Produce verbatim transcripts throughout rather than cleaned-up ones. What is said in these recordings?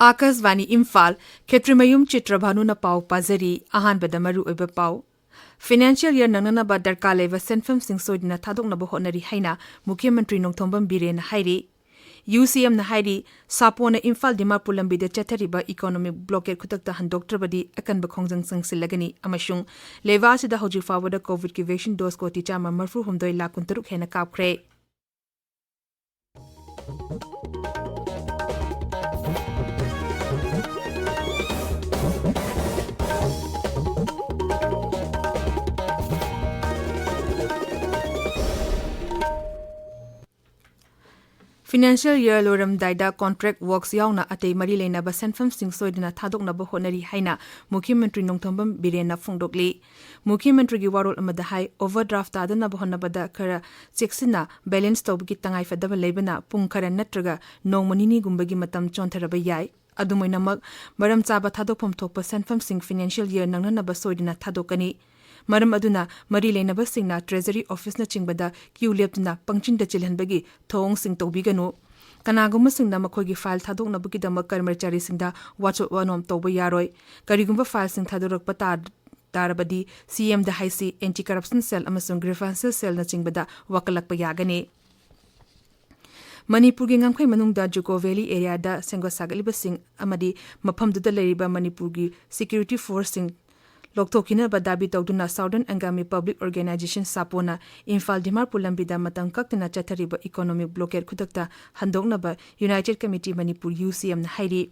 ꯑꯥꯀꯥꯁꯕꯥꯅꯤ ꯏꯝꯐꯥꯜ, ꯈꯦꯇ꯭ꯔꯤꯃꯌꯨꯝ ꯆꯤꯇ꯭ꯔꯚꯥꯅꯨꯅ ꯄꯥꯎ ꯄꯥꯖꯔꯤ꯫ ꯑꯍꯥꯟꯕꯗ ꯃꯔꯨꯑꯣꯏꯕ ꯄꯥꯎ꯫ ꯐꯥꯏꯅꯥꯟꯁꯤꯌꯦꯜ ꯌꯔ ꯅꯪꯅꯅꯕ ꯗꯔꯀꯥꯔ ꯂꯩꯕ ꯁꯦꯟꯐꯝꯁꯤꯡ ꯁꯣꯏꯗꯅ ꯊꯥꯗꯣꯛꯅꯕ ꯍꯣꯠꯅꯔꯤ ꯍꯥꯏꯅ ꯃꯨꯈ꯭ꯌ ꯃꯟꯇ꯭ꯔꯤ ꯅꯣꯡꯊꯣꯝꯕꯝ ꯕꯤꯔꯦꯟꯅ ꯍꯥꯏꯔꯤ꯫ ꯌꯨ ꯁꯤ ꯑꯦꯝꯅ ꯍꯥꯏꯔꯤ, ꯁꯥꯄꯣꯅ ꯏꯝꯐꯥꯜ ꯗꯤꯃꯥꯄꯨꯔ ꯂꯝꯕꯤꯗ ꯆꯠꯊꯔꯤꯕ ꯏꯀꯣꯅꯣꯃꯤꯛ ꯕ꯭ꯂꯣꯀꯦꯗ ꯈꯨꯗꯛꯇ ꯍꯟꯗꯣꯛꯇ꯭ꯔꯕꯗꯤ ꯑꯀꯟꯕ ꯈꯣꯡꯖꯪ ꯆꯪꯁꯤꯜꯂꯒꯅꯤ ꯑꯃꯁꯨꯡ ꯂꯩꯕꯥꯛ ꯑꯁꯤꯗ ꯍꯧꯖꯤꯛ ꯐꯥꯎꯕꯗ ꯀꯣꯚꯤꯗꯀꯤ ꯚꯦꯛꯁꯤꯟ ꯗꯣꯁ ꯀꯣꯇꯤ ꯆꯥꯝꯃ ꯃꯔꯤꯐꯨ ꯍꯨꯝꯗꯣꯏ ꯂꯥꯈ ꯀꯨꯟꯇꯔꯨꯛ ꯍꯦꯟꯅ ꯀꯥꯞꯈ꯭ꯔꯦ꯫ ꯐꯥꯏꯅꯥꯟꯁꯤꯌꯦꯜ ꯌꯔ ꯂꯣꯏꯔꯝꯗꯥꯏꯗ ꯀꯣꯟꯇ꯭ꯔꯦꯛ ꯋꯥꯔꯛꯁ ꯌꯥꯎꯅ ꯑꯇꯩ ꯃꯔꯤ ꯂꯩꯅꯕ ꯁꯦꯟꯐꯝꯁꯤꯡ ꯁꯣꯏꯗꯅ ꯊꯥꯗꯣꯛꯅꯕ ꯍꯣꯠꯅꯔꯤ ꯍꯥꯏꯅ ꯃꯨꯈ꯭ꯌ ꯃꯟꯇ꯭ꯔꯤ ꯅꯣꯡꯊꯣꯝꯕꯝ ꯕꯤꯔꯦꯟꯅ ꯐꯣꯡꯗꯣꯛꯂꯤ꯫ ꯃꯨꯈ꯭ꯌ ꯃꯟꯇ꯭ꯔꯤꯒꯤ ꯋꯥꯔꯣꯜ ꯑꯃꯗ ꯍꯥꯏ, ꯑꯣꯚꯔꯗ꯭ꯔꯥꯐ ꯇꯥꯗꯅꯕ ꯍꯣꯠꯅꯕꯗ ꯈꯔ ꯆꯦꯛꯁꯤꯟꯅ ꯕꯦꯂꯦꯟꯁ ꯇꯧꯕꯒꯤ ꯇꯉꯥꯏꯐꯗꯕ ꯂꯩꯕꯅ ꯄꯨꯡ ꯈꯔ ꯅꯠꯇ꯭ꯔꯒ ꯅꯣꯡꯃ ꯅꯤꯅꯤꯒꯨꯝꯕꯒꯤ ꯃꯇꯝ ꯆꯣꯟꯊꯔꯕ ꯌꯥꯏ꯫ ꯑꯗꯨꯝ ꯑꯣꯏꯅꯃꯛ, ꯃꯔꯝ ꯆꯥꯕ ꯊꯥꯗꯣꯛꯐꯝ ꯊꯣꯛꯄ ꯁꯦꯟꯐꯝꯁꯤꯡ ꯐꯥꯏꯅꯥꯟꯁꯤꯌꯦꯜ ꯌꯔ ꯅꯪꯅꯅꯕ ꯁꯣꯏꯗꯅ ꯊꯥꯗꯣꯛꯀꯅꯤ꯫ ꯃꯔꯝ ꯑꯗꯨꯅ, ꯃꯔꯤ ꯂꯩꯅꯕꯁꯤꯡꯅ ꯇ꯭ꯔꯦꯖꯔꯤ ꯑꯣꯐꯤꯁꯅꯆꯤꯡꯕꯗ ꯀ꯭ꯌꯨ ꯂꯦꯞꯇꯨꯅ ꯄꯪꯆꯤꯟꯗ ꯆꯤꯜꯍꯟꯕꯒꯤ ꯊꯧꯑꯣꯡꯁꯤꯡ ꯇꯧꯕꯤꯒꯅꯨ꯫ ꯀꯅꯥꯒꯨꯝꯕꯁꯤꯡꯅ ꯃꯈꯣꯏꯒꯤ ꯐꯥꯏꯜ ꯊꯥꯗꯣꯛꯅꯕꯒꯤꯗꯃꯛ ꯀꯔꯃꯆꯥꯔꯤꯁꯤꯡꯗ ꯋꯥꯆꯣꯠ ꯋꯥꯅꯣꯝ ꯇꯧꯕ ꯌꯥꯔꯣꯏ꯫ ꯀꯔꯤꯒꯨꯝꯕ ꯐꯥꯏꯜꯁꯤꯡ ꯊꯥꯗꯣꯔꯛꯄ ꯇꯥ-, ꯇꯥꯔꯕꯗꯤ, ꯁꯤ ꯑꯦꯝꯗ ꯍꯥꯏꯁꯤ, ꯑꯦꯟꯇꯤ ꯀꯔꯞꯁꯟ ꯁꯦꯜ ꯑꯃꯁꯨꯡ ꯒ꯭ꯔꯤꯚꯥꯟꯁꯦꯁ ꯁꯦꯜꯅꯆꯤꯡꯕꯗ ꯋꯥꯀꯠꯂꯛꯄ ꯌꯥꯒꯅꯤ꯫ ꯃꯅꯤꯄꯨꯔꯒꯤ ꯉꯝꯈꯩ ꯃꯅꯨꯡꯗ ꯖꯨꯀꯣ ꯚꯦꯂꯤ ꯑꯦꯔꯤꯌꯥꯗ ꯁꯦꯝꯒꯠ ꯁꯥꯒꯠꯂꯤꯕꯁꯤꯡ ꯑꯃꯗꯤ ꯃꯐꯝꯗꯨꯗ ꯂꯩꯔꯤꯕ ꯃꯅꯤꯄꯨꯔꯒꯤ ꯁꯦꯀ꯭ꯌꯨꯔꯤꯇꯤ ꯐꯣꯔꯁꯁꯤꯡ ꯂꯧꯊꯣꯛꯈꯤꯅꯕ ꯗꯥꯕꯤ ꯇꯧꯗꯨꯅ ꯁꯥꯎꯗꯔꯟ ꯑꯪꯒꯥꯃꯤ ꯄꯕ꯭ꯂꯤꯛ ꯑꯣꯔꯒꯅꯥꯏꯖꯦꯁꯟ, ꯁꯥꯄꯣꯅ, ꯏꯝꯐꯥꯜ ꯗꯤꯃꯥꯄꯨꯔ ꯂꯝꯕꯤꯗ ꯃꯇꯝ ꯀꯛꯇꯅ ꯆꯠꯊꯔꯤꯕ ꯏꯀꯣꯅꯣꯃꯤꯛ ꯕ꯭ꯂꯣꯀꯦꯗ ꯈꯨꯗꯛꯇ ꯍꯟꯗꯣꯛꯅꯕ united committee Manipur, U C ꯑꯦꯝꯅ ꯍꯥꯏꯔꯤ꯫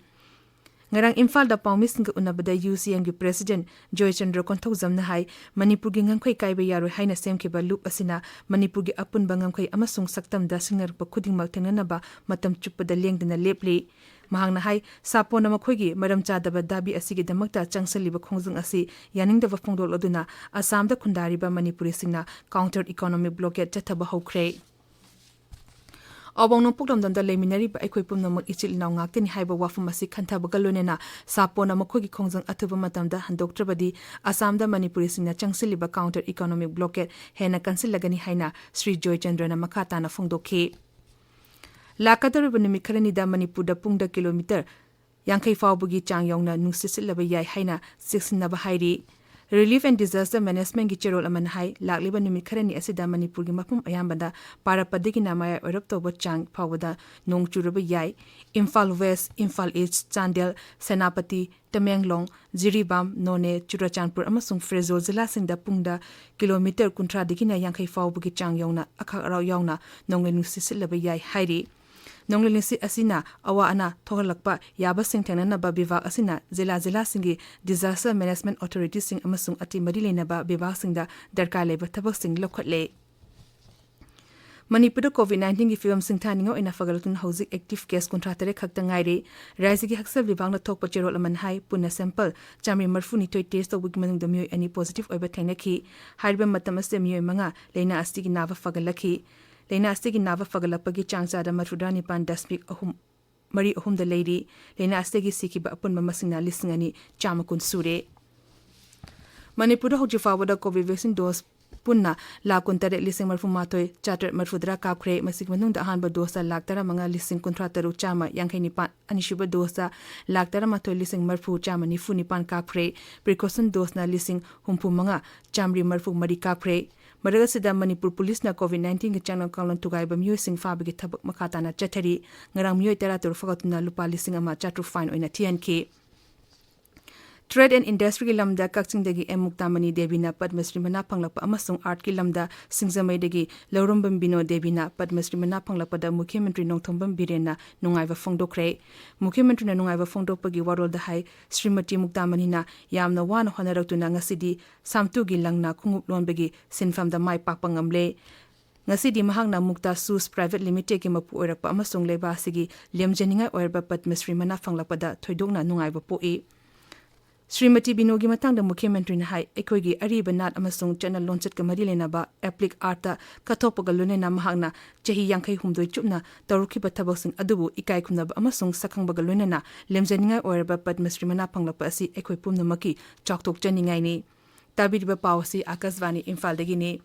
ꯉꯔꯥꯡ ꯏꯝꯐꯥꯜꯗ ꯄꯥꯎꯃꯤꯁꯤꯡꯒ ꯎꯅꯕꯗ ꯌꯨ ꯁꯤ ꯑꯦꯝꯒꯤ ꯄ꯭ꯔꯦꯁꯤꯗꯦꯟꯠ ꯖꯣꯏꯆꯟꯗ꯭ꯔ ꯀꯣꯟꯊꯧꯖꯝꯅ ꯍꯥꯏ, ꯃꯅꯤꯄꯨꯔꯒꯤ ꯉꯝꯈꯩ ꯀꯥꯏꯕ ꯌꯥꯔꯣꯏ ꯍꯥꯏꯅ ꯁꯦꯝꯈꯤꯕ ꯂꯨꯞ ꯑꯁꯤꯅ ꯃꯅꯤꯄꯨꯔꯒꯤ ꯑꯄꯨꯟꯕ ꯉꯝꯈꯩ ꯑꯃꯁꯨꯡ ꯁꯛꯇꯝꯗ ꯁꯤꯡꯅꯔꯛꯄ ꯈꯨꯗꯤꯡꯃꯛ ꯊꯦꯡꯅꯅꯕ ꯃꯇꯝ ꯆꯨꯞꯄꯗ ꯂꯦꯡꯗꯅ ꯂꯦꯞꯂꯤ꯫ ꯃꯍꯥꯛꯅ ꯍꯥꯏ, ꯁꯥꯄꯣꯅ ꯃꯈꯣꯏꯒꯤ ꯃꯔꯝ ꯆꯥꯗꯕ ꯗꯥꯕꯤ ꯑꯁꯤꯒꯤꯗꯃꯛꯇ ꯆꯪꯁꯤꯜꯂꯤꯕ ꯈꯣꯡꯖꯪ ꯑꯁꯤ ꯌꯥꯅꯤꯡꯗꯕ ꯐꯣꯡꯗꯣꯛꯂꯗꯨꯅ ꯑꯁꯥꯝꯗ ꯈꯨꯟꯗꯥꯔꯤꯕ ꯃꯅꯤꯄꯨꯔꯤꯁꯤꯡꯅ ꯀꯥꯎꯟꯇꯔ ꯏꯀꯣꯅꯣꯃꯤꯛ ꯕ꯭ꯂꯣꯀꯦꯗ ꯆꯠꯊꯕ ꯍꯧꯈ꯭ꯔꯦ꯫ ꯑꯋꯥꯡ ꯅꯣꯡꯄꯣꯛ ꯂꯝꯗꯝꯗ ꯂꯩꯃꯤꯟꯅꯔꯤꯕ ꯑꯩꯈꯣꯏ ꯄꯨꯝꯅꯃꯛ ꯏꯆꯤꯜ ꯏꯅꯥꯎ ꯉꯥꯛꯇꯅꯤ ꯍꯥꯏꯕ ꯋꯥꯐꯝ ꯑꯁꯤ ꯈꯟꯊꯕꯒ ꯂꯣꯏꯅꯅ ꯁꯥꯄꯣꯟꯅ ꯃꯈꯣꯏꯒꯤ ꯈꯣꯡꯖꯪ ꯑꯊꯨꯕ ꯃꯇꯝꯗ ꯍꯟꯗꯣꯛꯇ꯭ꯔꯕꯗꯤ ꯑꯁꯥꯝꯗ ꯃꯅꯤꯄꯨꯔꯤꯁꯤꯡꯅ ꯆꯪꯁꯤꯜꯂꯤꯕ counter economic blockade ꯍꯦꯟꯅ ꯀꯟꯁꯤꯜꯂꯒꯅꯤ ꯍꯥꯏꯅ ꯁ꯭ꯔꯤ ꯖꯣꯏꯆꯟꯗ꯭ꯔꯅ ꯃꯈꯥ ꯇꯥꯅ ꯐꯣꯡꯗꯣꯛꯈꯤ꯫ ꯂꯥꯛꯀꯗꯧꯔꯤꯕ ꯅꯨꯃꯤꯠ ꯈꯔꯅꯤꯗ ꯃꯅꯤꯄꯨꯔꯗ ꯄꯨꯡꯗ ꯀꯤꯂꯣꯃꯤꯇꯔ ꯌꯥꯡꯈꯩ ꯐꯥꯎꯕꯒꯤ ꯆꯥꯡ ꯌꯧꯅ ꯅꯨꯡꯁꯤꯠ ꯁꯤꯠꯂꯕ ꯌꯥꯏ ꯍꯥꯏꯅ ꯆꯦꯛꯁꯤꯟꯅꯕ ꯍꯥꯏꯔꯤ꯫ Relief and Disaster Management ꯒꯤ ꯆꯦꯔꯣꯜ ꯑꯃꯅ ꯍꯥꯏ, ꯂꯥꯛꯂꯤꯕ ꯅꯨꯃꯤꯠ ꯈꯔꯅꯤ ꯑꯁꯤꯗ ꯃꯅꯤꯄꯨꯔꯒꯤ ꯃꯐꯝ ꯑꯌꯥꯝꯕꯗ ꯄꯥꯔꯞꯄꯗꯒꯤꯅ ꯃꯌꯥꯏ ꯑꯣꯏꯔꯞ ꯇꯧꯕ ꯆꯥꯡ ꯐꯥꯎꯕꯗ ꯅꯣꯡ ꯆꯨꯔꯕ ꯌꯥꯏ꯫ ꯏꯝꯐꯥꯜ ꯋꯦꯁ, ꯏꯝꯐꯥꯜ ꯏꯁ, ꯆꯥꯟꯗꯦꯜ, ꯁꯦꯅꯥꯄꯇꯤ, ꯇꯃꯦꯡꯂꯣꯡ, ꯖꯤꯔꯤꯕꯥꯝ, ꯅꯣꯅꯦ, ꯆꯨꯔꯆꯥꯟꯄꯨꯔ ꯑꯃꯁꯨꯡ ꯐꯦꯔꯖꯣꯜ ꯖꯤꯂꯥꯁꯤꯡꯗ ꯄꯨꯡꯗ ꯀꯤꯂꯣꯃꯤꯇꯔ ꯀꯨꯟꯊ꯭ꯔꯥꯗꯒꯤꯅ ꯌꯥꯡꯈꯩ ꯐꯥꯎꯕꯒꯤ ꯆꯥꯡ ꯌꯧꯅ ꯑꯈꯥꯛ ꯑꯔꯥꯎ ꯌꯥꯎꯅ ꯅꯣꯡꯂꯩ ꯅꯨꯡꯁꯤꯠ ꯁꯤꯠꯂꯕ ꯌꯥꯏ ꯍꯥꯏꯔꯤ꯫ ꯅꯣꯡꯂꯩ ꯅꯨꯡꯁꯤꯠ ꯑꯁꯤꯅ ꯑꯋꯥ ꯑꯅꯥ ꯊꯣꯛꯍꯜꯂꯛꯄ ꯌꯥꯕꯁꯤꯡ ꯊꯦꯡꯅꯅꯕ ꯕꯤꯚꯥꯒ ꯑꯁꯤꯅ ꯖꯤꯂꯥ ꯖꯤꯂꯥꯁꯤꯡꯒꯤ Disaster Management Authority ꯁꯤꯡ ꯑꯃꯁꯨꯡ ꯑꯇꯩ ꯃꯔꯤ ꯂꯩꯅꯕ ꯕꯤꯚꯥꯒꯁꯤꯡꯗ ꯗꯔꯀꯥꯔ ꯂꯩꯕ ꯊꯕꯛꯁꯤꯡ ꯂꯧꯈꯠꯂꯦ꯫ ꯃꯅꯤꯄꯨꯔꯗ COVID nineteen ꯒꯤ ꯐꯤꯕꯝ ꯁꯤꯡꯊꯥꯅꯤꯡꯉꯥꯏ ꯑꯣꯏꯅ ꯐꯒꯠꯂꯛꯇꯨꯅ ꯍꯧꯖꯤꯛ active case ꯀꯨꯟꯊ꯭ꯔꯥ ꯇꯔꯦꯠ ꯈꯛꯇ ꯉꯥꯏꯔꯤ꯫ ꯔꯥꯖ꯭ꯌꯒꯤ ꯍꯛꯁꯦꯜ ꯕꯤꯚꯥꯒꯅ ꯊꯣꯛꯄ ꯆꯦꯔꯣꯜ ꯑꯃꯅ ꯍꯥꯏ, ꯄꯨꯟꯅ sample ꯆꯥꯃꯔꯤ ꯃꯔꯤꯐꯨ ꯅꯤꯊꯣꯏ test ꯇꯧꯕꯒꯤ ꯃꯅꯨꯡꯗ ꯃꯤꯑꯣꯏ ꯑꯅꯤ positive ꯑꯣꯏꯕ ꯊꯦꯡꯅꯈꯤ꯫ ꯍꯥꯏꯔꯤꯕ ꯃꯇꯝ ꯑꯁꯤꯗ ꯃꯤꯑꯣꯏ ꯃꯉꯥ ꯂꯥꯏꯅꯥ ꯑꯁꯤꯒꯤ ꯅꯥꯕ ꯐꯒꯠꯂꯛꯈꯤ꯫ ꯂꯥꯏꯅꯥ ꯑꯁꯤꯒꯤ ꯅꯥꯕ ꯐꯒꯠꯂꯛꯄꯒꯤ ꯆꯥꯡ ꯆꯥꯗ ꯃꯔꯤꯐꯨꯇꯔꯥ ꯅꯤꯄꯥꯟ ꯗꯁꯃꯤꯛ ꯑꯍꯨꯝ ꯃꯔꯤ ꯑꯍꯨꯝꯗ ꯂꯩꯔꯤ꯫ ꯂꯥꯏꯅꯥ ꯑꯁꯤꯗꯒꯤ ꯁꯤꯈꯤꯕ ꯑꯄꯨꯟꯕ ꯃꯁꯤꯡꯅ ꯂꯤꯁꯤꯡ ꯑꯅꯤ ꯆꯥꯝꯃ ꯀꯨꯟ ꯁꯨꯔꯦ꯫ ꯃꯅꯤꯄꯨꯔꯗ ꯍꯧꯖꯤꯛ ꯐꯥꯎꯕꯗ COVID vaccine dose ꯄꯨꯟꯅ ꯂꯥꯈ ꯀꯨꯟꯇꯔꯦꯠ ꯂꯤꯁꯤꯡ ꯃꯔꯤꯐꯨ ꯃꯥꯊꯣꯏ ꯆꯥꯇ꯭ꯔꯦꯠ ꯃꯔꯤꯐꯨꯇꯔꯥ ꯀꯥꯞꯈ꯭ꯔꯦ꯫ ꯃꯁꯤꯒꯤ ꯃꯅꯨꯡꯗ ꯑꯍꯥꯟꯕ dose ꯇ ꯂꯥꯈ ꯇꯔꯥꯃꯉꯥ ꯂꯤꯁꯤꯡ ꯀꯨꯟꯊ꯭ꯔꯥ ꯇꯔꯨꯛ ꯆꯥꯝꯃ ꯌꯥꯡꯈꯩ ꯅꯤꯄꯥꯟ, ꯑꯅꯤꯁꯨꯕ dose ꯇ ꯂꯥꯈ ꯇꯔꯥꯃꯥꯊꯣꯏ ꯂꯤꯁꯤꯡ ꯃꯔꯤꯐꯨ ꯆꯥꯝꯃ ꯅꯤꯐꯨ ꯅꯤꯄꯥꯟ ꯀꯥꯞꯈ꯭ꯔꯦ꯫ Precaution dose ꯅ ꯂꯤꯁꯤꯡ ꯍꯨꯝꯐꯨ ꯃꯉꯥ ꯆꯥꯝꯃꯔꯤ ꯃꯔꯤꯐꯨ ꯃꯔꯤ ꯀꯥꯞꯈ꯭ꯔꯦ꯫ ꯃꯔꯛ ꯑꯁꯤꯗ ꯃꯅꯤꯄꯨꯔ ꯄꯨꯂꯤꯁꯅ COVID nineteen ꯒꯤ ꯆꯠꯅ ꯀꯥꯡꯂꯣꯟ ꯊꯨꯒꯥꯏꯕ ꯃꯤꯑꯣꯏꯁꯤꯡ ꯐꯥꯕꯒꯤ ꯊꯕꯛ ꯃꯈꯥ ꯇꯥꯅ ꯆꯠꯊꯔꯤ꯫ ꯉꯔꯥꯡ ꯃꯤꯑꯣꯏ ꯇꯔꯥ ꯇꯔꯨꯛ ꯐꯥꯒꯠꯇꯨꯅ ꯂꯨꯄꯥ ꯂꯤꯁꯤꯡ ꯑꯃ ꯆꯥꯇ꯭ꯔꯨꯛ fine ꯑꯣꯏꯅ ꯊꯤꯍꯟꯈꯤ꯫ Trade and Industry ꯒꯤ ꯂꯝꯗ ꯀꯛꯆꯤꯡꯗꯒꯤ ꯑꯦꯝ ꯃꯨꯛꯇꯥꯃꯅꯤ ꯗꯦꯕꯤꯅ ꯄꯗꯃꯁ꯭ꯔꯤ ꯃꯅꯥ ꯐꯪꯂꯛꯄ ꯑꯃꯁꯨꯡ Art ꯀꯤ ꯂꯝꯗ ꯁꯤꯡꯖꯃꯩꯗꯒꯤ ꯂꯧꯔꯝꯕꯝ ꯕꯤꯅꯣ ꯗꯦꯕꯤꯅ ꯄꯗꯃꯁ꯭ꯔꯤ ꯃꯅꯥ ꯐꯪꯂꯛꯄꯗ ꯃꯨꯈ꯭ꯌ ꯃꯟꯇ꯭ꯔꯤ ꯅꯣꯡꯊꯣꯝꯕꯝ ꯕꯤꯔꯦꯟꯅ ꯅꯨꯡꯉꯥꯏꯕ ꯐꯣꯡꯗꯣꯛꯈ꯭ꯔꯦ꯫ ꯃꯨꯈ꯭ꯌ ꯃꯟꯇ꯭ꯔꯤꯅ ꯅꯨꯡꯉꯥꯏꯕ ꯐꯣꯡꯗꯣꯛꯄꯒꯤ ꯋꯥꯔꯣꯜꯗ ꯍꯥꯏ, ꯁ꯭ꯔꯤꯃꯇꯤ ꯃꯨꯛꯇꯥꯃꯅꯤꯅ ꯌꯥꯝꯅ ꯋꯥꯅ ꯍꯣꯠꯅꯔꯛꯇꯨꯅ ꯉꯁꯤꯗꯤ ꯁꯥꯝꯇꯨꯒꯤ ꯂꯪꯅ ꯈꯣꯡꯎꯞ ꯂꯣꯟꯕꯒꯤ ꯁꯤꯟꯐꯝꯗ ꯃꯥꯏ ꯄꯥꯛꯄ ꯉꯝꯂꯦ꯫ ꯉꯁꯤꯗꯤ ꯃꯍꯥꯛꯅ ꯃꯨꯛꯇꯥ Shoes Private Limited ꯀꯤ ꯃꯄꯨ ꯑꯣꯏꯔꯛꯄ ꯑꯃꯁꯨꯡ ꯂꯩꯕꯥꯛ ꯑꯁꯤꯒꯤ ꯂꯦꯝꯖꯅꯤꯡꯉꯥꯏ ꯑꯣꯏꯔꯕ ꯄꯗꯃꯁ꯭ꯔꯤ ꯃꯅꯥ ꯐꯪꯂꯛꯄꯗ ꯊꯣꯏꯗꯣꯛꯅ ꯅꯨꯡꯉꯥꯏꯕ ꯄꯣꯛꯏ꯫ ꯁ꯭ꯔꯤꯃꯇꯤ ꯕꯤꯅꯣꯒꯤ ꯃꯇꯥꯡꯗ ꯃꯨꯈ꯭ꯌ ꯃꯟꯇ꯭ꯔꯤꯅ ꯍꯥꯏ, ꯑꯩꯈꯣꯏꯒꯤ ꯑꯔꯤꯕ ꯅꯥꯠ ꯑꯃꯁꯨꯡ ꯆꯠꯅ ꯂꯣꯟꯆꯠꯀ ꯃꯔꯤ ꯂꯩꯅꯕ ꯑꯦꯄ꯭ꯂꯤꯛ ꯑꯥꯔꯠꯇ ꯀꯠꯊꯣꯛꯄꯒ ꯂꯣꯏꯅꯅ ꯃꯍꯥꯛꯅ ꯆꯍꯤ ꯌꯥꯡꯈꯩ ꯍꯨꯝꯗꯣꯏ ꯆꯨꯞꯅ ꯇꯧꯔꯛꯈꯤꯕ ꯊꯕꯛꯁꯤꯡ ꯑꯗꯨꯕꯨ ꯏꯀꯥꯏ ꯈꯨꯝꯅꯕ ꯑꯃꯁꯨꯡ ꯁꯛꯈꯪꯕꯒ ꯂꯣꯏꯅꯅ ꯂꯦꯝꯖꯅꯤꯡꯉꯥꯏ ꯑꯣꯏꯔꯕ ꯄꯗꯃꯁ꯭ꯔꯤ ꯃꯅꯥ ꯐꯪꯂꯛꯄ ꯑꯁꯤ ꯑꯩꯈꯣꯏ ꯄꯨꯝꯅꯃꯛꯀꯤ ꯆꯥꯎꯊꯣꯛꯆꯅꯤꯡꯉꯥꯏꯅꯤ꯫ ꯇꯥꯕꯤꯔꯤꯕ ꯄꯥꯎ ꯑꯁꯤ ꯑꯥꯀꯥꯁꯕꯥꯅꯤ ꯏꯝꯐꯥꯜꯗꯒꯤꯅꯤ꯫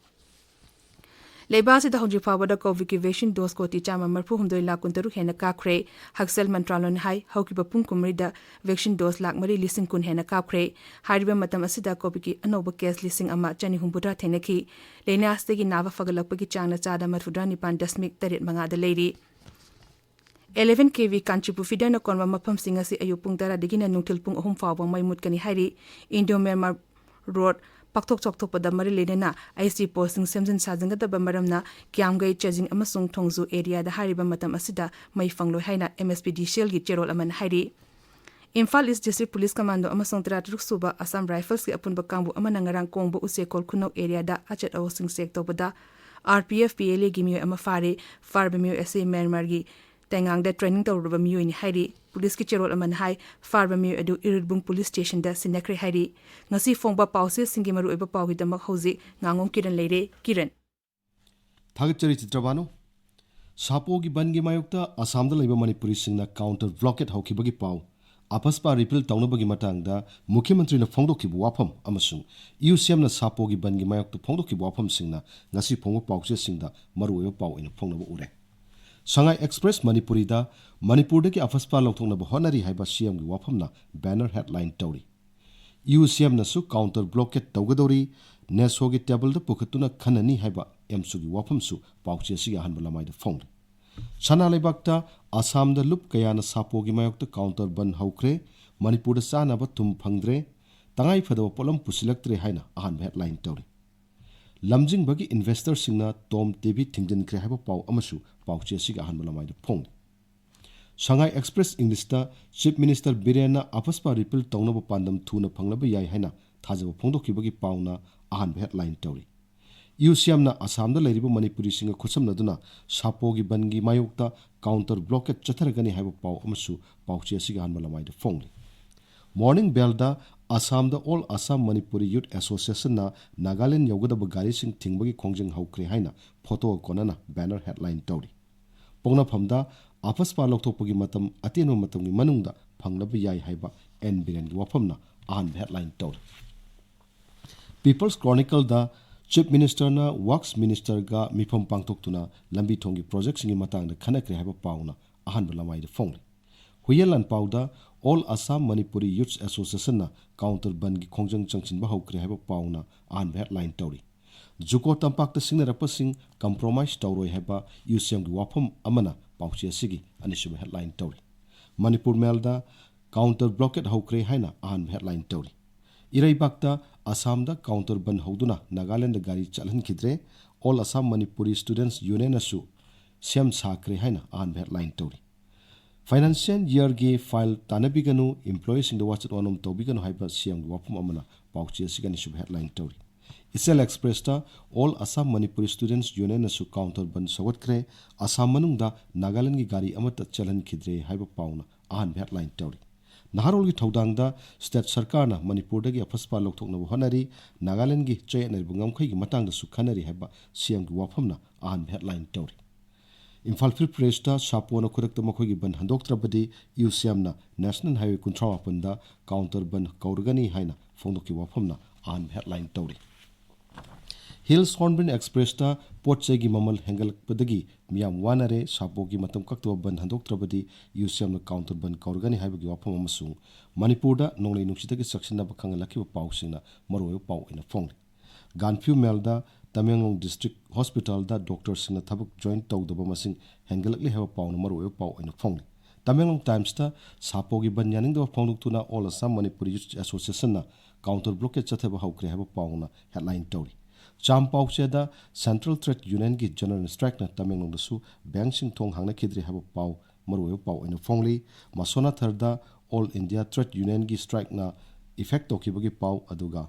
ꯂꯩꯕꯥꯛ ꯑꯁꯤꯗ ꯍꯧꯖꯤꯛ ꯐꯥꯎꯕꯗ ꯀꯣꯚꯤꯗꯀꯤ ꯚꯦꯛꯁꯤꯟ ꯗꯣꯁ ꯀꯣꯇꯤ ꯆꯥꯝꯃ ꯃꯔꯤꯐꯨ ꯍꯨꯝꯗꯣꯏ ꯂꯥꯈ ꯀꯨꯟꯇꯔꯨꯛ ꯍꯦꯟꯅ ꯀꯥꯞꯈ꯭ꯔꯦ꯫ ꯍꯛꯁꯦꯜ ꯃꯟꯇ꯭ꯔꯥꯂꯣꯏꯅ ꯍꯥꯏ, ꯍꯧꯈꯤꯕ ꯄꯨꯡ ꯀꯨꯟꯃꯔꯤꯗ ꯚꯦꯛꯁꯤꯟ ꯗꯣꯁ ꯂꯥꯈ ꯃꯔꯤ ꯂꯤꯁꯤꯡ ꯀꯨꯟ ꯍꯦꯟꯅ ꯀꯥꯞꯈ꯭ꯔꯦ꯫ ꯍꯥꯏꯔꯤꯕ ꯃꯇꯝ ꯑꯁꯤꯗ ꯀꯣꯚꯤꯗꯀꯤ ꯑꯅꯧꯕ ꯀꯦꯁ ꯂꯤꯁꯤꯡ ꯑꯃ ꯆꯅꯤ ꯍꯨꯝꯐꯨꯇꯔꯥ ꯊꯦꯡꯅꯈꯤ꯫ ꯂꯥꯏꯅꯥ ꯑꯁꯤꯗꯒꯤ ꯅꯥꯕ ꯐꯒꯠꯂꯛꯄꯒꯤ ꯆꯥꯡꯅ ꯆꯥꯗ ꯃꯔꯤꯐꯨꯇꯔꯥ ꯅꯤꯄꯥꯟ ꯗꯁꯃꯤꯛ ꯇꯔꯦꯠ ꯃꯉꯥꯗ ꯂꯩꯔꯤ꯫ ꯑꯦꯂꯦꯚꯦꯟ ꯀꯦ ꯚꯤ ꯀꯥꯟꯆꯤꯄꯨꯔ ꯐꯤꯗꯔꯅ ꯀꯣꯟꯕ ꯃꯐꯝꯁꯤꯡ ꯑꯁꯤ ꯑꯌꯨꯛ ꯄꯨꯡ ꯇꯔꯥꯗꯒꯤꯅ ꯅꯨꯡꯊꯤꯜ ꯄꯨꯡ ꯑꯍꯨꯝ ꯐꯥꯎꯕ ꯃꯩ ꯃꯨꯠꯀꯅꯤ ꯍꯥꯏꯔꯤ꯫ ꯏꯟꯗꯣ ꯃ꯭ꯌꯥꯟꯃꯥꯔ ꯔꯣꯗ ꯄꯥꯛꯊꯣꯛ ꯆꯥꯎꯊꯣꯛꯄꯗ ꯃꯔꯤ ꯂꯩꯅꯅ ꯑꯩꯆ ꯗꯤ ꯄꯣꯁꯁꯤꯡ ꯁꯦꯝꯖꯤꯟ ꯁꯥꯖꯤꯟꯒꯗꯕ ꯃꯔꯝꯅ ꯀ꯭ꯌꯥꯝꯒꯩ, ꯆꯦꯖꯤꯡ ꯑꯃꯁꯨꯡ ꯊꯣꯡꯖꯨ ꯑꯦꯔꯤꯌꯥꯗ ꯍꯥꯏꯔꯤꯕ ꯃꯇꯝ ꯑꯁꯤꯗ ꯃꯩ ꯐꯪꯂꯣꯏ ꯍꯥꯏꯅ ꯑꯦꯝ ꯑꯦꯁ ꯄꯤ ꯗꯤ ꯁꯤ ꯑꯦꯜꯒꯤ ꯆꯦꯔꯣꯜ ꯑꯃꯅ ꯍꯥꯏꯔꯤ꯫ ꯏꯝꯐꯥꯜ ꯏꯁ ꯗꯤꯁꯇ꯭ꯔꯤꯛ ꯄꯨꯂꯤꯁ ꯀꯃꯥꯟꯗꯣ ꯑꯃꯁꯨꯡ ꯇꯔꯥꯇꯔꯨꯛ ꯁꯨꯕ ꯑꯁꯥꯝ ꯔꯥꯏꯐꯜꯁꯀꯤ ꯑꯄꯨꯟꯕ ꯀꯥꯡꯕꯨ ꯑꯃꯅ ꯉꯔꯥꯡ ꯀꯣꯡꯕ ꯎꯆꯦꯛꯀꯣꯜ ꯈꯨꯅꯧ ꯑꯦꯔꯤꯌꯥꯗ ꯑꯆꯠ ꯑꯋꯣꯛꯁꯤꯡ ꯆꯦꯛ ꯇꯧꯕꯗ R P F P L ꯑꯦꯒꯤ ꯃꯤꯑꯣꯏ ꯑꯃ ꯐꯥꯔꯦ꯫ ꯐꯥꯔꯕ ꯃꯤꯑꯣꯏ ꯑꯁꯤ ꯃ꯭ꯌꯥꯟꯃꯥꯔꯒꯤ ꯇꯦꯡꯉꯥꯡꯗ ꯇ꯭ꯔꯦꯅꯤꯡ ꯇꯧꯔꯨꯔꯕ ꯃꯤꯑꯣꯏꯅꯤ ꯍꯥꯏꯔꯤ꯫ ꯄꯨꯂꯤꯁꯀꯤ ꯆꯦꯔꯣꯜ ꯑꯃꯅ ꯍꯥꯏ, ꯐꯥꯔꯕ ꯃꯤꯑꯣꯏ ꯑꯗꯨ ꯏꯔꯤꯠꯕꯨꯡ ꯄꯨꯂꯤꯁ ꯁ꯭ꯇꯦꯁꯟꯗ ꯁꯤꯟꯅꯈ꯭ꯔꯦ ꯍꯥꯏꯔꯤ꯫ ꯉꯁꯤ ꯐꯣꯡꯕ ꯄꯥꯎꯆꯦꯁꯤꯡꯒꯤ ꯃꯔꯨꯑꯣꯏꯕ ꯄꯥꯎꯒꯤꯗꯃꯛ ꯍꯧꯖꯤꯛ ꯉꯥꯉꯣꯝ ꯀꯤꯔꯟ ꯂꯩꯔꯦ꯫ ꯀꯤꯔꯟ꯫ ꯊꯥꯒꯠꯆꯔꯤ ꯆꯤꯇ꯭ꯔꯕꯥꯅꯨ꯫ ꯁꯥꯄꯣꯒꯤ ꯕꯟꯒꯤ ꯃꯥꯌꯣꯛꯇ ꯑꯁꯥꯝꯗ ꯂꯩꯕ ꯃꯅꯤꯄꯨꯔꯤꯁꯤꯡꯅ ꯀꯥꯎꯟꯇꯔ ꯕ꯭ꯂꯣꯀꯦꯠ ꯍꯧꯈꯤꯕꯒꯤ ꯄꯥꯎ, ꯑꯐꯁꯄꯥ ꯔꯤꯄꯤꯜ ꯇꯧꯅꯕꯒꯤ ꯃꯇꯥꯡꯗ ꯃꯨꯈ꯭ꯌ ꯃꯟꯇ꯭ꯔꯤꯅ ꯐꯣꯡꯗꯣꯛꯈꯤꯕ ꯋꯥꯐꯝ ꯑꯃꯁꯨꯡ ꯏꯌꯨ ꯁꯤ ꯑꯦꯝꯅ ꯁꯥꯄꯣꯒꯤ ꯕꯟꯒꯤ ꯃꯥꯌꯣꯛꯇ ꯐꯣꯡꯗꯣꯛꯈꯤꯕ ꯋꯥꯐꯝꯁꯤꯡꯅ ꯉꯁꯤ ꯐꯣꯡꯕ ꯄꯥꯎꯆꯦꯁꯤꯡꯗ ꯃꯔꯨꯑꯣꯏꯕ ꯄꯥꯎ ꯑꯣꯏꯅ ꯐꯣꯡꯅꯕ ꯎꯔꯦ꯫ ꯁꯉꯥꯏ ꯑꯦꯛꯁꯄ꯭ꯔꯦꯁ ꯃꯅꯤꯄꯨꯔꯤꯗ ꯃꯅꯤꯄꯨꯔꯗꯒꯤ ꯑꯐꯁꯄꯥ ꯂꯧꯊꯣꯛꯅꯕ ꯍꯣꯠꯅꯔꯤ ꯍꯥꯏꯕ ꯁꯤ ꯑꯦꯝꯒꯤ ꯋꯥꯐꯝꯅ ꯕꯦꯅꯔ ꯍꯦꯗꯂꯥꯏꯟ ꯇꯧꯔꯤ꯫ ꯏꯌꯨ ꯁꯤ ꯑꯦꯝꯅꯁꯨ ꯀꯥꯎꯟꯇꯔ ꯕ꯭ꯂꯣꯀꯦꯠ ꯇꯧꯒꯗꯧꯔꯤ, ꯅꯦꯁꯣꯒꯤ ꯇꯦꯕꯜꯗ ꯄꯨꯈꯠꯇꯨꯅ ꯈꯟꯅꯅꯤ ꯍꯥꯏꯕ ꯑꯦꯝꯁꯨꯒꯤ ꯋꯥꯐꯝꯁꯨ ꯄꯥꯎꯆꯦ ꯑꯁꯤꯒꯤ ꯑꯍꯥꯟꯕ ꯂꯃꯥꯏꯗ ꯐꯣꯡꯂꯤ꯫ ꯁꯅꯥ ꯂꯩꯕꯥꯛꯇ ꯑꯁꯥꯝꯗ ꯂꯨꯞ ꯀꯌꯥꯅ ꯁꯥꯄꯣꯒꯤ ꯃꯥꯌꯣꯛꯇ ꯀꯥꯎꯟꯇꯔ ꯕꯟ ꯍꯧꯈ꯭ꯔꯦ, ꯃꯅꯤꯄꯨꯔꯗ ꯆꯥꯅꯕ ꯊꯨꯝ ꯐꯪꯗ꯭ꯔꯦ, ꯇꯉꯥꯏ ꯐꯗꯕ ꯄꯣꯠꯂꯝ ꯄꯨꯁꯤꯜꯂꯛꯇ꯭ꯔꯦ ꯍꯥꯏꯅ ꯑꯍꯥꯟꯕ ꯍꯦꯗꯂꯥꯏꯟ ꯇꯧꯔꯤ꯫ ꯂꯝꯖꯤꯡꯕꯒꯤ ꯏꯟꯚꯦꯁꯇꯔꯁꯤꯡꯅ ꯇꯣꯝ ꯇꯤ ꯚꯤ ꯊꯤꯡꯖꯤꯟꯈ꯭ꯔꯦ ꯍꯥꯏꯕ ꯄꯥꯎ ꯑꯃꯁꯨ ꯄꯥꯎꯆꯦ ꯑꯁꯤꯒꯤ ꯑꯍꯥꯟꯕ ꯂꯃꯥꯏꯗ ꯐꯣꯡꯂꯤ꯫ ꯁꯉꯥꯏ ꯑꯦꯛꯁꯄ꯭ꯔꯦꯁ ꯏꯪꯂꯤꯁꯇ ꯆꯤꯐ ꯃꯤꯅꯤꯁꯇꯔ ꯕꯤꯔꯦꯟꯅ ꯑꯐꯁꯄꯥ ꯔꯤꯄꯤꯜ ꯇꯧꯅꯕ ꯄꯥꯟꯗꯝ ꯊꯨꯅ ꯐꯪꯂꯕ ꯌꯥꯏ ꯍꯥꯏꯅ ꯊꯥꯖꯕ ꯐꯣꯡꯗꯣꯛꯈꯤꯕꯒꯤ ꯄꯥꯎꯅ ꯑꯍꯥꯟꯕ ꯍꯦꯗꯂꯥꯏꯟ ꯇꯧꯔꯤ꯫ ꯏꯌꯨ ꯁꯤ ꯑꯦꯝꯅ ꯑꯁꯥꯝꯗ ꯂꯩꯔꯤꯕ ꯃꯅꯤꯄꯨꯔꯤꯁꯤꯡꯒ ꯈꯨꯠꯁꯝꯅꯗꯨꯅ ꯁꯥꯄꯣꯒꯤ ꯕꯟꯒꯤ ꯃꯥꯌꯣꯛꯇ ꯀꯥꯎꯟꯇꯔ ꯕ꯭ꯂꯣꯀꯦꯠ ꯆꯠꯊꯔꯒꯅꯤ ꯍꯥꯏꯕ ꯄꯥꯎ ꯑꯃꯁꯨ ꯄꯥꯎꯆꯦ ꯑꯁꯤꯒꯤ ꯑꯍꯥꯟꯕ ꯂꯃꯥꯏꯗ ꯐꯣꯡꯂꯤ꯫ Morning Bellꯗ ꯑꯁꯥꯝꯗ All Assam Manipuri Youth Associationꯅ Nagaland ꯌꯧꯒꯗꯕ ꯒꯥꯔꯤꯁꯤꯡ ꯊꯤꯡꯕꯒꯤ ꯈꯣꯡꯖꯪ ꯍꯧꯈ꯭ꯔꯦ ꯍꯥꯏꯅ ꯐꯣꯇꯣꯒ ꯀꯣꯟꯅꯅ ꯕꯦꯅꯔ ꯍꯦꯗꯂꯥꯏꯟ ꯇꯧꯔꯤ꯫ ꯄꯣꯛꯅꯐꯝꯗ ꯑꯄꯁꯄꯥ ꯂꯧꯊꯣꯛꯄꯒꯤ ꯃꯇꯝ ꯑꯇꯦꯟꯕ ꯃꯇꯝꯒꯤ ꯃꯅꯨꯡꯗ ꯐꯪꯂꯕ ꯌꯥꯏ ꯍꯥꯏꯕ ꯑꯦꯟ ꯕꯤꯔꯦꯟꯒꯤ ꯋꯥꯐꯝꯅ ꯑꯍꯥꯟꯕ ꯍꯦꯗꯂꯥꯏꯟ ꯇꯧꯔꯤ꯫ People's Chronicleꯗ Chief Ministerꯅ Works Ministerꯒ ꯃꯤꯐꯝ ꯄꯥꯡꯊꯣꯛꯇꯨꯅ ꯂꯝꯕꯤ ꯊꯣꯡꯒꯤ ꯄ꯭ꯔꯣꯖꯦꯛꯁꯤꯡꯒꯤ ꯃꯇꯥꯡꯗ ꯈꯟꯅꯈ꯭ꯔꯦ ꯍꯥꯏꯕ ꯄꯥꯎꯅ ꯑꯍꯥꯟꯕ ꯂꯃꯥꯏꯗ ꯐꯣꯡꯂꯤ꯫ ꯍꯨꯏꯌꯦꯟ ꯂꯥꯟꯄꯥꯎꯗ All Assam Manipuri Youth Associationꯅ ꯀꯥꯎꯟꯇꯔ ꯕꯟꯒꯤ ꯈꯣꯡꯖꯪ ꯆꯪꯁꯤꯟꯕ ꯍꯧꯈ꯭ꯔꯦ ꯍꯥꯏꯕ ꯄꯥꯎꯅ ꯑꯍꯥꯟꯕ ꯍꯦꯗꯂꯥꯏꯟ ꯇꯧꯔꯤ꯫ ꯖꯨꯀꯣ ꯇꯝꯄꯥꯛꯇ ꯁꯤꯡꯅꯔꯛꯄꯁꯤꯡ ꯀꯝꯄ꯭ꯔꯣꯃꯥꯏꯁ ꯇꯧꯔꯣꯏ ꯍꯥꯏꯕ ꯌꯨꯁꯤꯑꯦꯝꯒꯤ ꯋꯥꯐꯝ ꯑꯃꯅ ꯄꯥꯎꯆꯦ ꯑꯁꯤꯒꯤ ꯑꯅꯤꯁꯨꯕ ꯍꯦꯗꯂꯥꯏꯟ ꯇꯧꯔꯤ꯫ ꯃꯅꯤꯄꯨꯔ ꯃꯦꯜꯗ ꯀꯥꯎꯟꯇꯔ ꯕ꯭ꯂꯣꯀꯦꯠ ꯍꯧꯈ꯭ꯔꯦ ꯍꯥꯏꯅ ꯑꯍꯥꯟꯕ ꯍꯦꯗꯂꯥꯏꯟ ꯇꯧꯔꯤ꯫ ꯏꯔꯩꯕꯥꯛꯇ ꯑꯁꯥꯝꯗ ꯀꯥꯎꯟꯇꯔ ꯕꯟ ꯍꯧꯗꯨꯅ ꯅꯥꯒꯥꯂꯦꯟꯗ ꯒꯥꯔꯤ ꯆꯠꯍꯟꯈꯤꯗ꯭ꯔꯦ꯫ All Assam Manipuri Students Unionꯅꯁꯨ ꯁꯦꯝ ꯁꯥꯈ꯭ꯔꯦ ꯍꯥꯏꯅ ꯑꯍꯥꯟꯕ ꯍꯦꯗꯂꯥꯏꯟ ꯇꯧꯔꯤ꯫ ꯐꯥꯏꯅꯥꯟꯁꯤꯌꯦꯜ ꯌꯔꯒꯤ ꯐꯥꯏꯜ ꯇꯥꯟꯅꯕꯤꯒꯅꯨ, ꯏꯝꯄ꯭ꯂꯣꯌꯤꯁꯤꯡꯗ ꯋꯥꯆꯠ ꯋꯥꯅꯣꯝ ꯇꯧꯕꯤꯒꯅꯨ ꯍꯥꯏꯕ ꯁꯤꯑꯦꯝꯒꯤ ꯋꯥꯐꯝ ꯑꯃꯅ ꯄꯥꯎꯆꯦ ꯑꯁꯤꯒꯤ ꯑꯅꯤꯁꯨꯕ ꯍꯦꯗꯂꯥꯏꯟ ꯇꯧꯔꯤ꯫ ꯏꯆꯦꯜ ꯑꯦꯛꯁꯄ꯭ꯔꯦꯁꯇ All Assam Manipuri Students Unionꯅꯁꯨ ꯀꯥꯎꯟꯇꯔ ꯕꯟ ꯁꯧꯒꯠꯈ꯭ꯔꯦ꯫ ꯑꯁꯥꯝ ꯃꯅꯨꯡꯗ ꯅꯥꯒꯥꯂꯦꯟꯗꯒꯤ ꯒꯥꯔꯤ ꯑꯃꯠꯇ ꯆꯦꯜꯍꯟꯈꯤꯗ꯭ꯔꯦ ꯍꯥꯏꯕ ꯄꯥꯎꯅ ꯑꯍꯥꯟꯕ ꯍꯦꯗꯂꯥꯏꯟ ꯇꯧꯔꯤ꯫ ꯅꯍꯥꯔꯣꯜꯒꯤ ꯊꯧꯗꯥꯡꯗ ꯁ꯭ꯇꯦꯠ ꯁꯔꯀꯥꯔꯅ ꯃꯅꯤꯄꯨꯔꯗꯒꯤ ꯑꯐꯁꯄꯥ ꯂꯧꯊꯣꯛꯅꯕ ꯍꯣꯠꯅꯔꯤ꯫ ꯅꯥꯒꯥꯂꯦꯟꯗꯒꯤ ꯆꯌꯦꯠꯅꯔꯤꯕ ꯉꯝꯈꯩꯒꯤ ꯃꯇꯥꯡꯗꯁꯨ ꯈꯟꯅꯔꯤ ꯍꯥꯏꯕ ꯁꯤꯑꯦꯝꯒꯤ ꯋꯥꯐꯝꯅ ꯑꯍꯥꯟꯕ ꯍꯦꯗꯂꯥꯏꯟ ꯇꯧꯔꯤ꯫ ꯏꯝꯐꯥꯜ ꯐ꯭ꯔꯤ ꯄ꯭ꯔꯦꯁꯇ ꯁꯥꯄꯣꯅ ꯈꯨꯗꯛꯇ ꯃꯈꯣꯏꯒꯤ ꯕꯟ ꯍꯟꯗꯣꯛꯇ꯭ꯔꯕꯗꯤ ꯌꯨꯁꯤꯑꯦꯝꯅ ꯅꯦꯁꯅꯦꯜ ꯍꯥꯏꯋꯦ ꯀꯨꯟꯊ꯭ꯔꯥ ꯃꯥꯄꯟꯗ ꯀꯥꯎꯟꯇꯔ ꯕꯟ ꯀꯧꯔꯒꯅꯤ ꯍꯥꯏꯅ ꯐꯣꯡꯗꯣꯛꯈꯤꯕ ꯋꯥꯐꯝꯅ ꯑꯍꯥꯟꯕ ꯍꯦꯗꯂꯥꯏꯟ ꯇꯧꯔꯤ꯫ ꯍꯤꯜꯁ ꯍꯣꯔꯟꯕꯤꯜ ꯑꯦꯛꯁꯄ꯭ꯔꯦꯁꯇ ꯄꯣꯠ ꯆꯩꯒꯤ ꯃꯃꯜ ꯍꯦꯟꯒꯠꯂꯛꯄꯗꯒꯤ ꯃꯤꯌꯥꯝ ꯋꯥꯅꯔꯦ꯫ ꯁꯥꯄꯣꯒꯤ ꯃꯇꯝ ꯀꯛꯇꯕ ꯕꯟ ꯍꯟꯗꯣꯛꯇ꯭ꯔꯕꯗꯤ ꯌꯨꯁꯤꯑꯦꯝꯅ ꯀꯥꯎꯟꯇꯔ ꯕꯟ ꯀꯧꯔꯒꯅꯤ ꯍꯥꯏꯕꯒꯤ ꯋꯥꯐꯝ ꯑꯃꯁꯨꯡ ꯃꯅꯤꯄꯨꯔꯗ ꯅꯣꯡꯂꯩ ꯅꯨꯡꯁꯤꯠꯇꯒꯤ ꯆꯦꯛꯁꯤꯟꯅꯕ ꯈꯪꯍꯜꯂꯛꯈꯤꯕ ꯄꯥꯎꯁꯤꯡꯅ ꯃꯔꯨꯑꯣꯏꯕ ꯄꯥꯎ ꯑꯣꯏꯅ ꯐꯣꯡꯂꯤ꯫ ꯒꯥꯟꯐ꯭ꯌꯨ ꯃꯦꯜꯗ ꯇꯃꯦꯡꯂꯣꯡ ꯗꯤꯁꯇ꯭ꯔꯤꯛ ꯍꯣꯁꯄꯤꯇꯥꯜꯗ ꯗꯣꯛꯇꯔꯁꯤꯡꯅ ꯊꯕꯛ ꯖꯣꯏꯟ ꯇꯧꯗꯕ ꯃꯁꯤꯡ ꯍꯦꯟꯒꯠꯂꯛꯂꯤ ꯍꯥꯏꯕ ꯄꯥꯎꯅ ꯃꯔꯨꯑꯣꯏꯕ ꯄꯥꯎ ꯑꯣꯏꯅ ꯐꯣꯡꯂꯤ꯫ ꯇꯃꯦꯡꯂꯣꯡ ꯇꯥꯏꯝꯁꯇ ꯁꯥꯄꯣꯒꯤ ꯕꯟ ꯌꯥꯅꯤꯡꯗꯕ ꯐꯣꯡꯗꯣꯛꯇꯨꯅ All Assam Manipuri Youth Associationꯅ ꯀꯥꯎꯟꯇꯔ ꯕ꯭ꯂꯣꯀꯦꯠ ꯆꯠꯊꯕ ꯍꯧꯈ꯭ꯔꯦ ꯍꯥꯏꯕ ꯄꯥꯎꯅ ꯍꯦꯗꯂꯥꯏꯟ ꯇꯧꯔꯤ꯫ ꯆꯥꯝ ꯄꯥꯎꯆꯦꯗ ꯁꯦꯟꯇ꯭ꯔꯦꯜ ꯇ꯭ꯔꯦꯗ ꯌꯨꯅꯤꯌꯟꯒꯤ ꯖꯦꯅꯔꯦꯜ ꯁ꯭ꯇ꯭ꯔꯥꯏꯛꯅ ꯇꯃꯦꯡꯂꯣꯡꯗꯁꯨ ꯕꯦꯡꯛꯁꯤꯡ ꯊꯣꯡ ꯍꯥꯡꯅꯈꯤꯗ꯭ꯔꯦ ꯍꯥꯏꯕ ꯄꯥꯎ ꯃꯔꯨꯑꯣꯏꯕ ꯄꯥꯎ ꯑꯣꯏꯅ ꯐꯣꯡꯂꯤ꯫ ꯃꯁꯣꯅꯥꯊꯔꯗ ꯑꯣꯜ ꯏꯟꯗꯤꯌꯥ ꯇ꯭ꯔꯦꯗ ꯌꯨꯅꯤꯌꯟꯒꯤ ꯁ꯭ꯇ꯭ꯔꯥꯏꯛꯅ ꯏꯐꯦꯛ ꯇꯧꯈꯤꯕꯒꯤ ꯄꯥꯎ, ꯑꯗꯨꯒ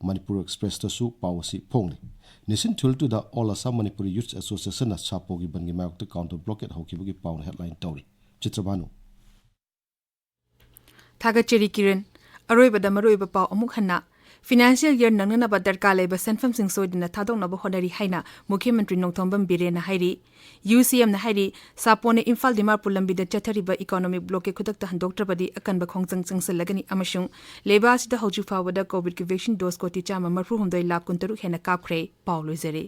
ꯃꯅꯤꯄꯨꯔ ꯑꯦꯛꯁꯄ꯭ꯔꯦꯁꯇꯁꯨ ꯄꯥꯎ ꯑꯁꯤ ꯐꯣꯡꯂꯤ꯫ ꯅꯤꯁꯤꯟ ꯊꯨꯜꯇꯨꯗ All Assam Manipuri Youth Associationꯅ ꯁꯥꯄꯣꯒꯤ ꯕꯟꯒꯤ ꯃꯥꯌꯣꯛꯇ ꯀꯥꯎꯟꯇꯔ ꯕ꯭ꯂꯣꯀꯦꯠ ꯍꯧꯈꯤꯕꯒꯤ ꯄꯥꯎꯅ ꯍꯦꯗꯂꯥꯏꯟ ꯇꯧꯔꯤ꯫ ꯆꯤꯇ꯭ꯔꯕꯥꯅꯨ꯫ ꯊꯥꯒꯠꯆꯔꯤ ꯀꯤꯔꯟ꯫ ꯑꯔꯣꯏꯕꯗ ꯃꯔꯨꯑꯣꯏꯕ ꯄꯥꯎ ꯑꯃꯨꯛ ꯍꯟꯅ꯫ Financial year ꯅꯪꯅꯅꯕ ꯗꯔꯀꯥꯔ ꯂꯩꯕ ꯁꯦꯟꯐꯝꯁꯤꯡ ꯁꯣꯏꯗꯅ ꯊꯥꯗꯣꯛꯅꯕ ꯍꯣꯠꯅꯔꯤ ꯍꯥꯏꯅ ꯃꯨꯈ꯭ꯌ ꯃꯟꯇ꯭ꯔꯤ ꯅꯣꯡꯊꯣꯝꯕꯝ ꯕꯤꯔꯦꯟꯅ ꯍꯥꯏꯔꯤ꯫ UCMꯅ ꯍꯥꯏꯔꯤ, ꯁꯥꯄꯣꯅ ꯏꯝꯐꯥꯜ ꯗꯤꯃꯥꯄꯨꯔ ꯂꯝꯕꯤꯗ ꯆꯠꯊꯔꯤꯕ economic blockade ꯈꯨꯗꯛꯇ ꯍꯟꯗꯣꯛꯇ꯭ꯔꯕꯗꯤ ꯑꯀꯟꯕ ꯈꯣꯡꯖꯪ ꯆꯪꯁꯤꯜꯂꯒꯅꯤ ꯑꯃꯁꯨꯡ ꯂꯩꯕꯥꯛ ꯑꯁꯤꯗ ꯍꯧꯖꯤꯛ ꯐꯥꯎꯕꯗ COVID ꯀꯤ vaccine dose ꯀꯣꯇꯤ ꯆꯥꯝꯃ ꯃꯔꯤꯐꯨ ꯍꯨꯝꯗꯣꯏ ꯂꯥꯈ ꯀꯨꯟꯇꯔꯨꯛ ꯍꯦꯟꯅ ꯀꯥꯞꯈ꯭ꯔꯦ꯫ ꯄꯥꯎ ꯂꯣꯏꯖꯔꯦ꯫